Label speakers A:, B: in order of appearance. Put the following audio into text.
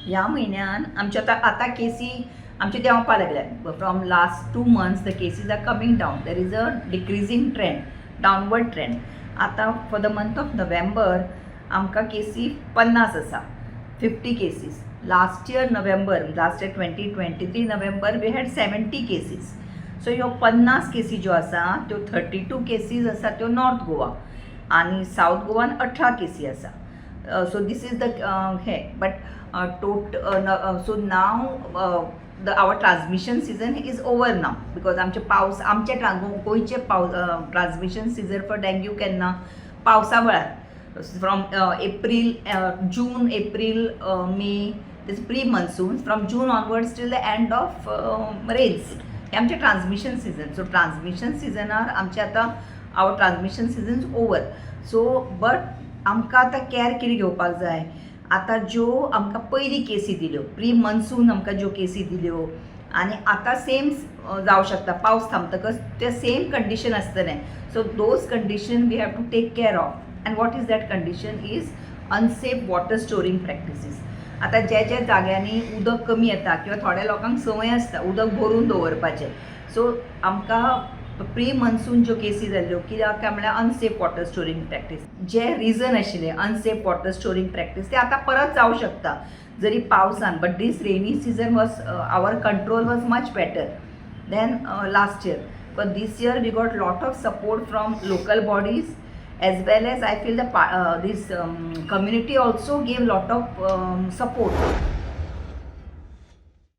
A: ह्या म्हयन्यान आमचे आतां केसी आमचे देंवपा लागल्यात. From last 2 months the cases are coming down. There is a decreasing trend, downward trend. आतां for the month of November आमकां केसी 50 आसा, 50 cases. Last year November, last year 2023 November, we had 70 cases. So ह्यो 50 केसी ज्यो आसा त्यो 32 केसीज आसा त्यो नॉर्थ गोवा आनी सावथ गोवान 18 केसी आसा. So this is the hey but tot so now the our transmission season is over now because आमचे पावस आमचे गोंयचे पावस ट्रान्समिशन सिजन फॉर डेंग्यू केन्ना? पावसा वेळार, from April, June, April, May. This pre monsoon, from June onwards till the end of rains, हे आमचे ट्रान्समिशन सिजन. सो ट्रान्समिशन सिजनार आमचे आतां our transmission season is over. So but आमकां आतां care कितें घेवपाक जाय? आतां ज्यो आमकां पयलीं केसी दिल्यो, प्री मन्सून आमकां ज्यो केसी दिल्यो आनी आतां सेम जावं शकता, पावस थांबतकच ते सेम कंडिशन आसतलें. So those condition we have to take care of. And what is that condition is unsafe water storing practices. आतां ज्या ज्या जाग्यांनी उदक कमी येता किंवा थोड्या लोकांक संवय आसता उदक भरून दवरपाचें, सो आमकां प्री मन्सून ज्यो केसी जाल्ल्यो कित्याक काय म्हळ्यार अनसेफ वॉटर स्टोरींग प्रॅक्टीस. जे रिजन आशिल्लें अनसेफ वॉटर स्टोरींग प्रॅक्टीस, ते आतां परत जावं शकता जरी पावसान, but this rainy season was our control was much better than last year. But this year we got lot of support from local bodies as well as I feel the this community also gave lot of support.